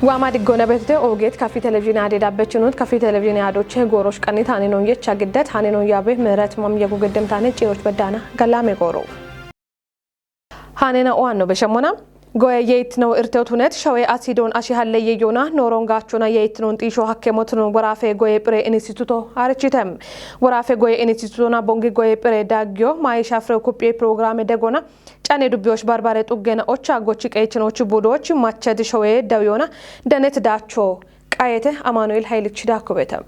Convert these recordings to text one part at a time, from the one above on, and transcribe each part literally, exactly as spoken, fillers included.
Waama diggoona betute oogeet kafi televizhiine aadee daabbechinut kafi televizhiine aadoche goorosh qanni taane noon yecha giddet hane noon yaabe miret mam yegu giddem taane ciiroch beddaana gallaame gooro. Haanena owaanno beshemmona. Goye yeyittino irteot hunet shawe asidoon ashi halle yeyyoona nooron gaachona yeyittinoon xiisho hakkemot no woraafe goye phire instituto arechitem. Woraafe goye institutona bongi goye phire daggiyo maayi shafrew kuphiye pirogiraame degona cane dubbiyoch barbare xuggena ocha gochi qeechinoch budoch mached showe dawiyona danet daacho qayete Amaanu'el Haylich daakko beetam.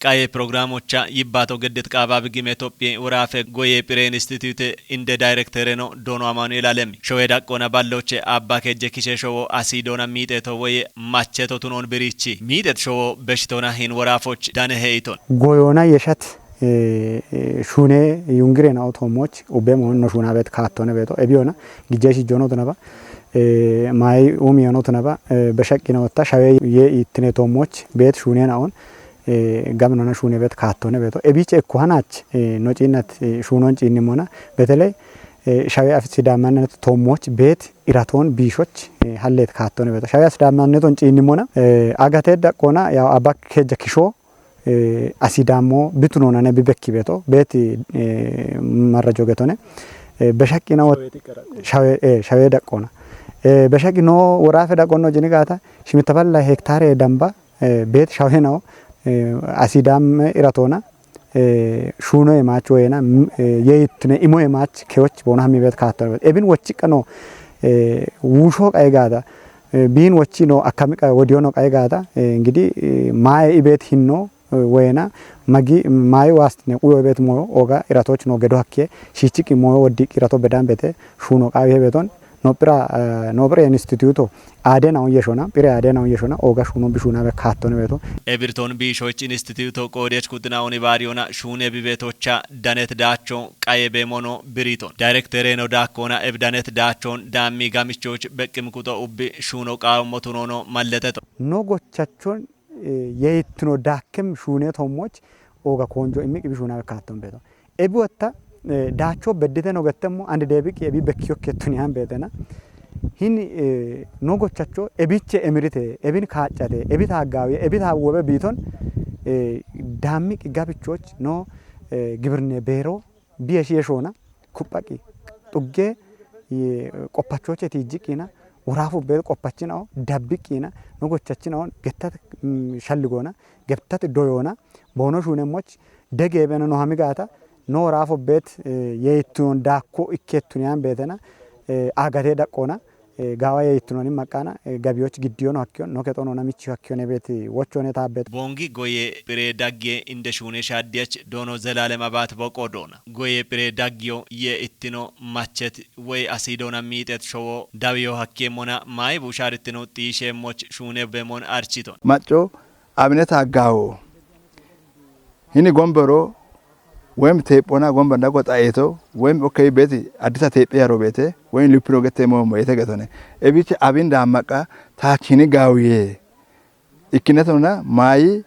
Qaye pirogiraamocha yibbaato geddet qaabaabi gime Itophiye woraafe goye phire institute inde daayirektereno doono Amaanu'el Alemi showe daqqoona balloche abba kejje kishe showo asidoona miixeto woye macheto tunoon birichi miixet showo beshitoona hin woraafoch dane heyiton. Goyoona yeshat eh, eh, shuune yungire na otomoch ubbe mo no shuuna bet kaattone beto ebiyona gijje shijjono tunaba eh, maayi umi yono tunaba eh, beshaqqina otta shawe ye ittine tomoch bet shuune na on eh, gamnona shuune bet kaattone beto ebiche ekko hanach eh, no ciinnat eh, shuunon ciinnimona betele eh, shawe af sidaamannet tomoch bet iraton biishoch eh, hallet kaattone beto shawe af sidaamanneton ciinnimona eh, agate daqqoona yaw abak kejja kisho eh, asidaammo bitu noonane bibekki beto beeti eh, marrajo getone eh, beshaqqina wot- shawe eh, shawe daqqoona eh, beshaqqi no woraafe daqqonno jini gaata shimitta balla hektaare damba eh, beet shawe nawo eh, asidaamme iratoona eh, shuuno emaach woyena m- eh, yeyittune imo emaach kewoch boona hammi beet kaattono beet ebin wochiqqa no eh, wuusho qaye gaata eh, biin wochi no akkami qaye wodiyo no qaye gaata eh, ngidi eh, maaye ibeet hinno woyena magi maayi waastine uyo bet moyo oga iratoch no gedo hakke shichiki moyo woddi irato bedan bete shuno qawi hebeton no pira no pira instituto ade na yeshona pira ade na yeshona oga shuno bishuna be katton beto. Ebirton bishoch instituto kodech kudna oni bariyona shune bibetocha danet dacho qaye be mono biriton directere no dakona eb danet dachon dammi gamichoch bekim kuto ubbi shuno qawo motunono malleteto. No gochachon eh, yeyittino daakkem shuune tommoch ooga koonjo immi qibi shuunawe kaatton beeto. Ebi wotta eh, daacho beddite no gettemmo andi deebiqi ebi bekkiyokki ettunihan beetena. Hin eh, no gochacho ebiche emirite, ebin kaaccate, ebi taaggaawiye, ebi taawwobe biiton eh, daammiqi gabichoch no eh, gibirne beero biyeshi yeshoona kuphaqi xugge qoppachoche tiijjiqqina woraafu beetu qoppachinao dabbiqqina no gochachinaon gettate shalligoona gettate doyoona boono shuunemmoch degeebena no hami gaata no woraafu beet yeeyittunon daakko ikkeettuniyan beetena agate daqqoona gaawa yeeyittunooni maqqaana gabiyoch giddiyono hakkiyo no kexonoona michiyo hakkiyo nebeeti wochoone taabbeeto. Boongi goye phire daggiye inde shuune shaaddiyach doono Zelaalem Abaat boqoo doona. Goye phire daggiyo ye ittino machet woy asiidoona miixet showo dawiyo hakkiemmona maayi buushaarittino xiisheemmoch shuune bemon architon. Macco abineta aggawo. Hini gombero woyim teephona gomber dago xa'eeto woyim okkey beeti addisa teephe yaro beete woyim lupino gette moommo yete getone. Ebichi abin daammaqa taach hini gaawiye. Ikkinetona maayi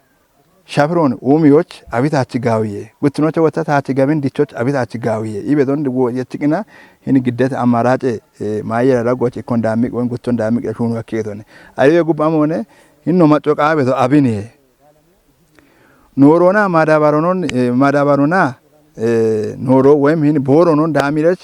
shafiron uumiyoch abi taach gaawiye. Guttinocha wotta taach gabin dichoch abi taach gaawiye. Ibeton yechiqina hini giddet amarace maayi yara dagoch ikkon daammiq woyim gutton daammiq shuunu akki getone. Ariwe gubba amone hinno macco qaabeto abiniye. Noorona maadabaronon eh, maadabarona eh, nooro woyim hin booronon daamirech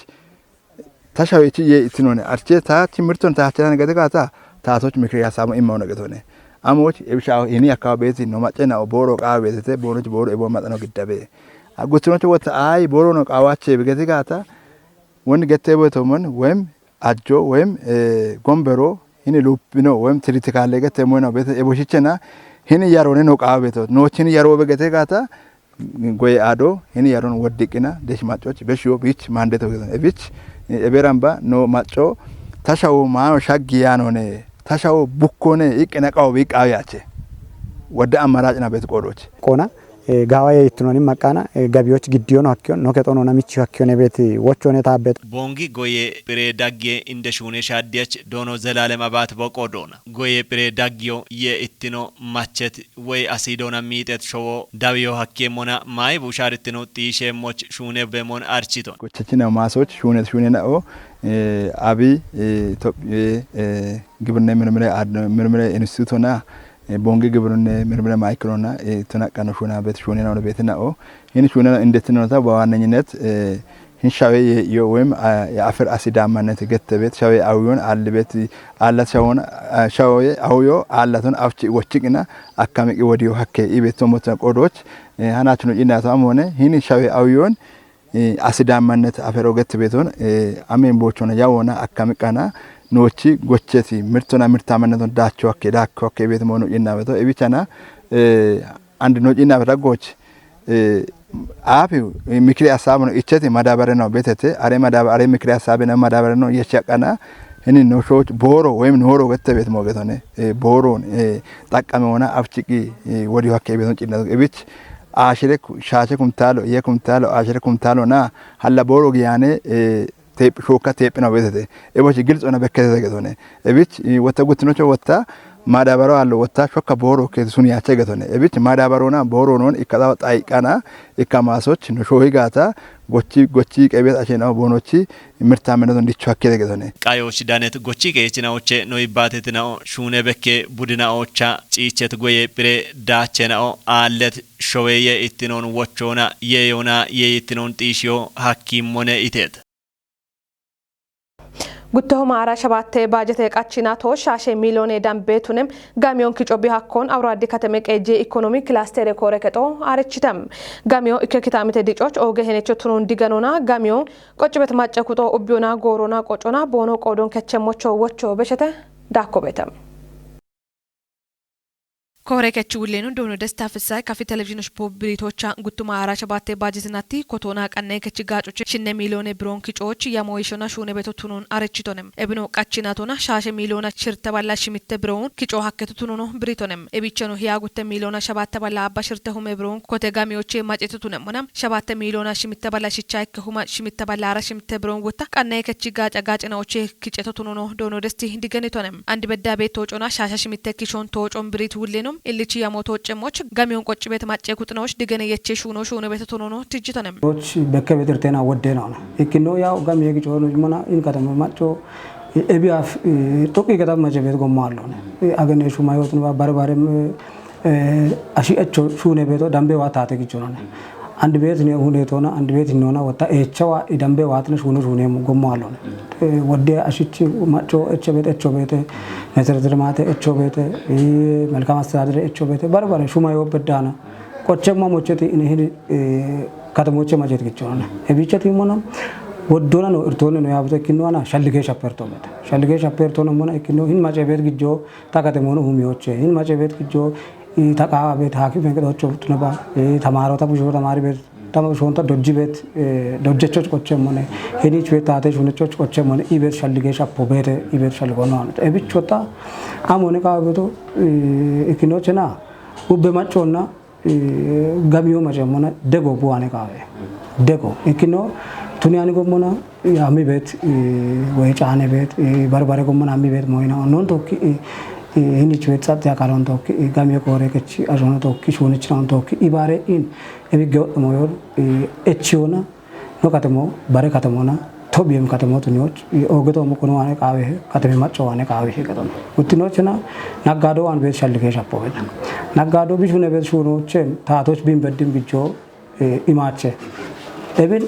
tashawichi ye itinone arche ta timirton ta hachana gade gata taatoch mikri hasabu imma ona getone. Amoch ebisha hini akkawa beeti no macena o booro qawa beetete booroch booro ebo maxano giddabe. Agutinoch wota ay booro no qawache begete gata woni gette boto mon woyim ajjo woyim eh, gombero hini lupino woyim tiritikale gete moyna bete ebo shichena hini yarone no qawa beto no chini yaro begete gata goye ado hini yaron woddiqina desh maccoch beshiyo bich mandete geton ebich eberamba no macco tashawo maano shaggi yanone tashawo bukkone iqqina qawo bi qawi ache wadda ammaracina bet qodoch qona Gawaye ittinoni maqqana gabiyoch giddiyono hakkiyon no kexono namichi hakkiyon ebeti wochone taabet. Boongi goye phire dagge inde shuune shaaddiyach doono Zelalem Abaat boqo doona. Goye phire daggiyo ye ittino machet woy asiidoona miixet showo dawiyo hakkiemmona maayi buushaarittino xiisheemmoch shuune beemon archito. Gochachina maasoch shuunet shuunena'o abi Itophiye gibirne mirmire mirmire institutona Boongi gibirne mirmire maayikilona tunaqqano shuuna bet shuunena'o betina'o. Hin shuunena indetinota bawaanenyinet hin shawe yo woyim የአፈር አሲዳማነት ገተቤት ሸዌ አውዮን አልቤት አላት ሸወን ሸዌ አውዮ አላቱን አፍቺ ወቺቅና አካሚቂ ወዲዮ ሀኬ ኢቤቶ ሞተ ቆዶች ሀናችኑ ዒናቶ አሞነ ሂን ሸዌ አውዮን አሲዳማነት አፈር ኦገት ቤቶን አሜን ቦቾነ ያወና አካሚቃና ኖቺ ጎቸቲ ምርቶና ምርታማነቶን ዳቾ አኬ ዳኮ አኬ ቤት ሞኑ ዒና ቤቶ ኢቢቻና አንድ ኖ ዒና ቤታ ጎች አፍ ምክሪ ሐሳብ ነው። እቸት ማዳበሪያ ነው። ቤተት አሬ ማዳበ አሬ ምክሪ ሐሳብ ነው። ማዳበሪያ ነው። የሸቀና እኔ ኖሾች ቦሮ ወይም ኖሮ ገተቤት ሞገት ሆነ ቦሮን ጠቀመ ሆነ አፍጭቂ ወዲ ሀከ ቤቶን ጭነት እብች አሽሬ ሻሸ ኩምታሎ የኩምታሎ አሽሬ ኩምታሎ ና ሀላ ቦሮ ጊያኔ teeph shookka teephina woytete ebochi gilxona bekketete getone ebich wotta guttinocho wotta maadabaro allo wotta shokka booro keeti sun yaache getone ebich maadabarona booronon ikkadawo xayiqana ikka maasoch no shoohi gaata gochi gochi qebet ashena boonochi mirtaamenoton dicho hakkete getone. Qayoch danet gochi qeechinaoche no ibbaatetinao shuune bekke budinaocha ciichet goye phire daachenao aallet showeye ittinon wochona yeeyona yeeyittinon xiishiyo hakkiimmone iteet. Guttohoma ara shabatte baajete qachina to shaashe miliyoone dambe tunem gamiyon kico bi hakkon awuradi kateme qeeje ikonomi kilastere koore kexo arechitem. Gamiyo ikke kitamite dicoch ooge henecho tunun diganona gamiyo qoccibet macce kuxo ubbiyona goorona qocona boono qoodon kechemmocho wocho beshete daakkobetem. Koore kechi wullenu Doono Desta Fissay kafi televizhinoch bo biritocha guttuma ara shabatte baajetinatti kotoona qanne kechi gaacoche shinne miliyoone biroon kicoch yamoyishona shuune beto tunun arechitonem. Ebino qachinatona shaashe miliyoona shirte balla shimitte biroon kico hakketu tununo biritonem. Ebicheno hiya gutte miliyoona shabatte balla abba shirte hume biroon kote gamiyoche macetu tunemmona shabatte miliyoona shimitte balla shicha ikke huma shimitte balla ara shimitte biroon wotta qanne kechi gaaca gaacina oche kiceto tununo Doono Desti digenitonem. Andi bedda beet toocona shaasha shimitte kishon toocon birit wulleno illich yamo toocemmoch gamiyon qoccibet macce kuxinoch digene yeche shuuno shuuno bete tonono tijjitonem. Noch bekke betirtena wodde naona ikkino yaw gamiye gicono mona in katama macco ebiaf toqi katama macce bet gomma allone agene shuma yotno barbare ashi echo shuune beto dambe wa tate giconone. Andibeet ne hunetona andibeet hinona wotta echawa idambe watne shunu shune gommo alone. Wodde ashichi macho echabet echabete meseretere mate echabete melkam astadadere echabete barbare shuma yo beddana qochemma mocheti inehini katamoche majet gichona. Ebichati mona woddona no irtone no yabute kinwana shallige shaperto meta shallige shaperto no mona ikino hin mache bet gijjo ta katamono humiyoche hin mache bet gijjo ta qaawa beet haakime qixocho tunaba tamaarota busho tamaari beet tama bushonta dojji beet dojjechoch qochemmone hinich beet taate shunechoch qochemmone i beet shallige shappo beete i beet shalligono anut ebichota amone qaawa beeto ikinochena ubbe macconna gamiyo macemmona dego buwane qaawe dego ikino tuni ani gommona Ami bet way caane bet barbare gomman ami bet moyna non tokki hinich bet sat ya kalon tokki gamiyo kore kech ajono tokki shunich non tokki ibare in ebi gewt moyor echiona no katemo bare katemona tobiyem katemo tunyoch ogeto mo kuno ane kawe kateme macho ane kawe he katon utinochna naggado an bet shallige shappo bet naggado bishune bet shuno chen tatoch bin beddim bicho imache. Ebin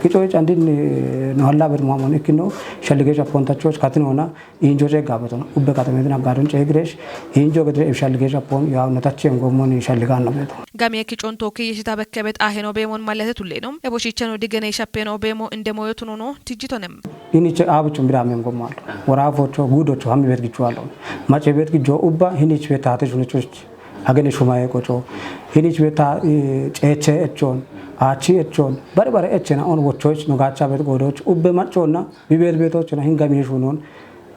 kicoy candin no halla bet mamon ikkino shallige shapon tachoch katin hona injo ce gabaton ubbe katamet naggadon ce gresh injo gedre shallige shapon ya no tachen gomon shalligan no beto. Gamiye kicon toki yeshita bekkebet aheno bemon malete tulleno ebo shicheno digene shapeno bemo inde moyo tunono tijjitonem. Ini ce abuchum bira mem gomalo wara focho gudocho hami bet gichwalo mache bet gijo ubba hini ce tate shune choch agene shumaye qoco hinich beta ceeche echon aachi echon bari bari echena on wochoch no gacha bet godoch ubbe machonna bibet betochona hingami shunon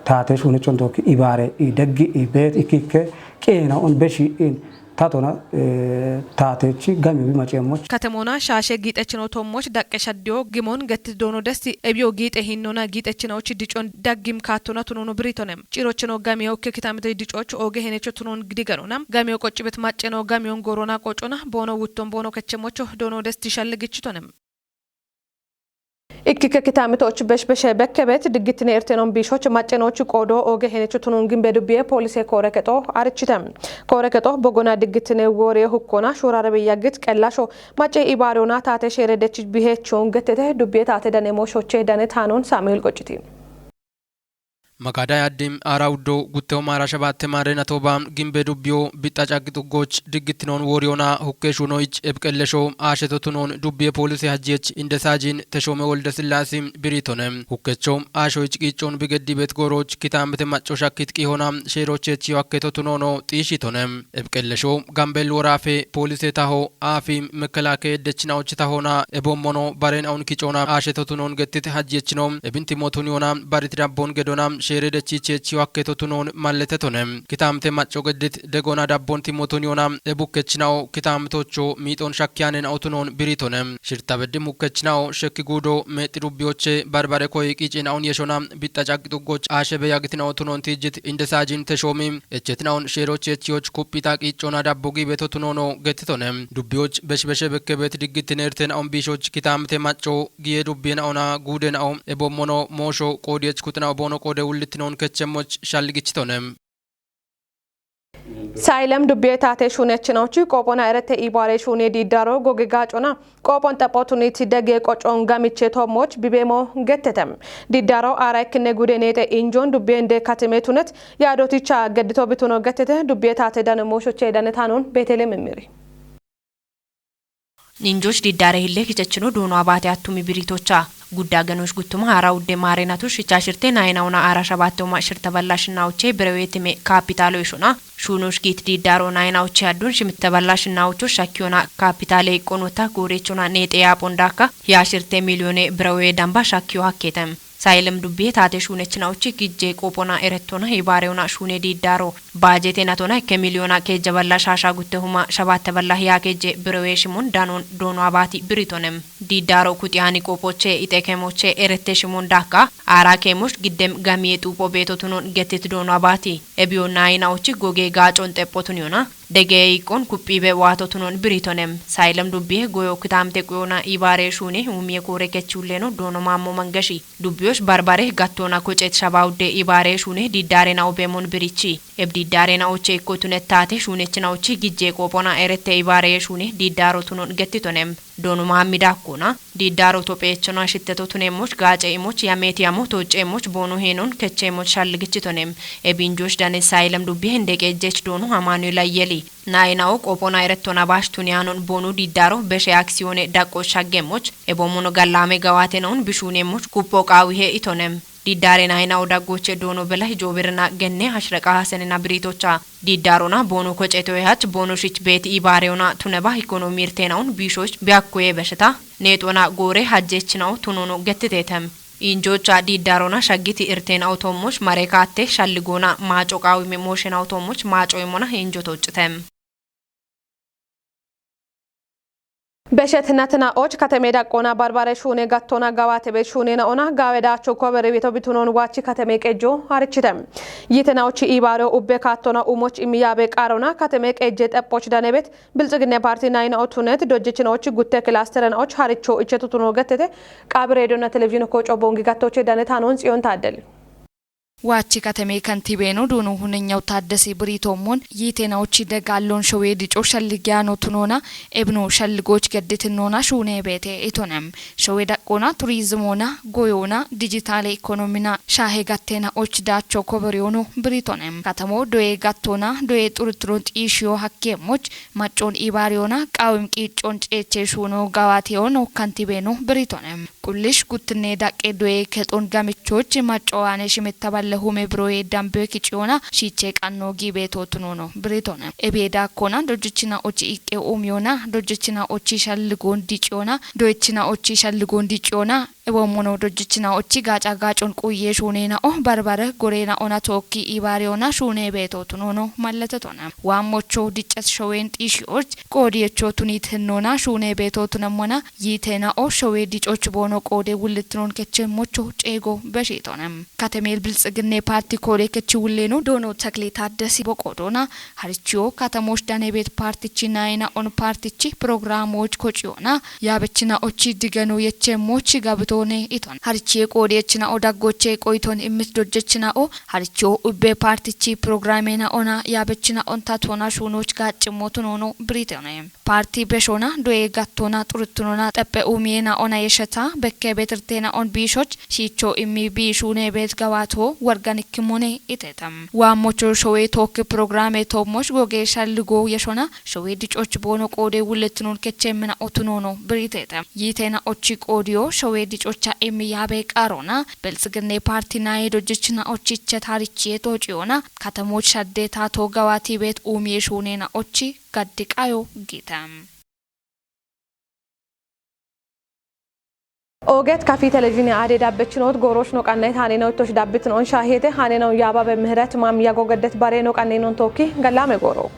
tate shunechon tokki ibare i deggi i bet ikikke qeena on beshi in Tatona, eh, taatechi gamiyo bi macemoch. Katemona shaashe giixechino tommoch daqqe shaddiyo gimon getti doono dessi ebiyo giixe hinnona giixechinochi dicon daggim kaattona tunono biritonem. Cirochino gamiyo ke kitamite dicoch ooge henecho tunon gidiganona. Gamiyo qoccibet macceno gamiyon gorona qocona boono wutton boono kechemocho doono desti shalligichitonem. Ikkike kitaamitoch beshbeshe bekkebet diggitine irtenon biishoch maccenoch qoodo ooge henecho tunun gimbe dubbiye poolise koore kexo arichite. Koore kexo bogona diggitine woore hukkona shuurare biyyagit qellasho macce ibaariona taate sheere dechich biheechon gettete dubbiye taate dane mooshoche dane taanon Saamu'eel Qocciti. Magada yaddim ara uddo gutteo maara shabatte mare natoba gimbe dubbiyo bixxa caggi xuggoch diggittinon woriyona hukke shunoich ebiqellesho aasheto tunon dubbiye poolise hajjiyech inde saajin Teshoome Wolde Sillaasi biritone. Hukkecho aashoich qiiccon bigeddibet gooroch kitaamete macco shakkit qiihona sheerochechiyo hakketo tunono xiishitone. Ebiqellesho Gambel woraafe poolise taho aafi mekelaake eddechinaoch tahona ebommono baren aun kicoona aasheto tunon gettit hajjiyechino ebinti motuniyona barit dabbon gedona sheere dechichechiyo hakketo tunon malletetone. Kitaamte macco geddit degona dabbon timmoton yona e bukkechinao kitaamtocho miixon shakkiyanen autunon biritone. Shirta beddim hukkechinao shekki guudo meexi dubbiyoche barbare koy qiicin aun yeshona bixxa caqi xuggoch aashe beyagitin autunon tiijjit inde saajin Teshoomi echetinaun sheeroch yechiyoch kuphita qiiccona dabbo giibeto tunono gettitone. Dubbiyoch beshbeshe bekkebet diggittinerten aun biishoch kitaamte macco giye dubbiyen auna guuden au ebommono moosho qoodiyech kuxinao boono qoode wullittinon kechemmoch shalligichitone. Sayilem dubbiye taate shuunechinoochi qoophona erette iibaare shuune diiddaaro goge gaacona qoophon xaphotuniti dege qocon gamiche toommoch bibeemo gettete. Diiddaaro aara ikkinne gude neexe injoon dubbiye inde katime tunet yaadoticha geddito bituno gettete dubbiye taate dane mooshoche dane taanon Beetele mimmiri. Ninjoch diddare hille kichechino duuno abaate attumi biritocha. Gudda ganosh guttuma ara udde maarenatu shichashirte nayinauna ara shabatte uma shirta balla shinnaoche birewetime kapitalo ishona. Shunosh giit diddaro nayinauche addun shimitta balla shinnaocho shakkiyona kapitale iqqonota goorechona neexe yaapondakka hiyashirte miliyone birewe damba shakkiyo hakketem. Sayilem dubbiye taate shuunechinauchi gijje qoophona erettona hibaareyona shuune diiddaaro baajete natona ikke miliyona keejja balla shaasha gutte huma shabatte balla hiya keejje birewee shimon danon doono abaati biritonem. Diiddaaro kuxiyaani qoophoche ixekemoche erette shimon daakka aara keemosh giddem gamiye xuupho beeto tunon gettit doono abaati. Ebiyo nayinaochi goge gaacon xephotuniyona degeye iqqon kuphibe waato tunon biritonem. Sayilem dubbiye goyo kitaamte quyona ibaare shuune umiye koore kechulleno doono maammo mangashi. Dubbiyosh barbare gattona kocet shaba udde ibaare shuune diiddaarena obeemon birichi. Eb diiddaarena oche ikko tunettate shuunechinauchi gijje qoophona erette ibaare shuune diiddaaro tunon gettitonem. Doono maammi daakkona diiddaaro topheechona shitteto tuneemmoch gaace imoch yameeti yamo toocceemmoch boono heenon kecheemmoch shalligichitonem. Eb injosh dane sayilem dubbiye hinde qeejjech doono Amaanu'eel Ayyeli. Nayinawo qoophona erettona bash tuniyanon bonu diddaro beshe aksiyone daqqo shaggemoch ebomono gallame gawatenaun bishunemoch kupho qaawihe itonem. Diddare nayinawo daggoche doono bela hijoobirina genne hashreqa hasenena biritocha. Diddarona bonu koceto ehach bonu shich beeti ibaareyona tuneba ikonomi irtenaun bishoch biyakkoye besheta neexona goore hajjechinawo tunono gettitetem. Injocha diiddaarona shaggiti irteen awutoommoch mare kaatte shalligoona maaco qaawime mooshen awutoommoch maaco imona injo toccite. Beshet natina och katame daqqoona barbare shuune gattona gawate be shuune naona gawe daacho kobere bito bitunon wachi katame qejjo harichite. Yitena och ibaaro ubbe kaattona umoch imiyabe qaarona katame qejje xeppoch danebet Bilxiginna Paartii nayina otunet dojjechinoch gutte kilaasterenoch haricho ichetutuno gettete. Qaabi Reediyonna Televizhiine Kooco Boongi gattoche dane taanon Tsiyoon Taaddeli. Waachi katame kantibeeno duunu hunenyaw Taaddesi Biriitoommon yiitenaochi degaallon showee dico shalligiyaano tunoona ebino shalligoch gedditinoona shuune beete itonem. Showee daqqoona turizimoona goyoona dijitaale ikonomina shaahe gatteena och daacho koberiyoono biriitonem. Katamo doye gattoona doye xuruturo xiishiyo hakkeemmoch Maccon ibaariyona qaawim qiiccon ceeche shuuno gawaatiyoono kantibeeno biritonem. Ullish guttinne daqqe doye kexon gamichoch maccowaane shimittaballe hume biroye dambe kiciyoona shiiche qanno giibeetootunono biriitoone. Ebeeda kona dojjichina ochi iqqe umiyoona dojjichina ochi shalligoon diciyoona doyichina ochi shalligoon diciyoona ewommono dojjichina ochi gaaca gaacon quye shuuneena'o barbare goreena'ona tookki iibaariyoona shuunee beetootunono mallatetoone. Waammocho diccas shoween xiishioch qoodiyecho tuniitennona shuunee beetootunammona yiiteena'o showee dicoch boono qoode wullitinoon kechemmocho ceego beshiitoone. Katemeel biltsiginne paarti koole kechi wulleeno doono takle taaddasi boqoodoona harichiyo katamoch danebeet paartichi nayina'on paartichi pirogiraamoch kociyoona yaabechina'ochi digeno yechemmoch gabitoone iton harichiye qoodiyechina'o daggoche qoyiton immis dojjechina'o harichiyo ubbe paartichi pirogiraameena'ona yaabechina'on tatoona shuunoch gaaccimmotunono biriitoone. Paarti beshona doye gattona xurittunona xeppe umiyena'ona yesheta bekke betirteena'on biishoch shiicho immi biishunebeet gawaato warganikkimone iteeta. Waammocho showee tookki pirogiraame toommoch goge shalligo yeshona showee dicoch boono qoode wullitinoon kechemmina'otunono biriiteeta. Yiiteena'ochi qoodiyo showee dicocha immi yaabe qaarona beltsiginne paarti naye dojjichina'ochiche taarichiye toociyoona katamoch shadde taato gawaatibeet umiye shuuneena'ochi gaddi qayo giita. Ooget kafii televizhiine aadee dabbechinoot goorooch no qannayet haaneenaw ittoch dabbitin on shaahiete haaneenaw yaababe mihiret maam yago geddet baree no qanneenon tookki gallaame gooroo.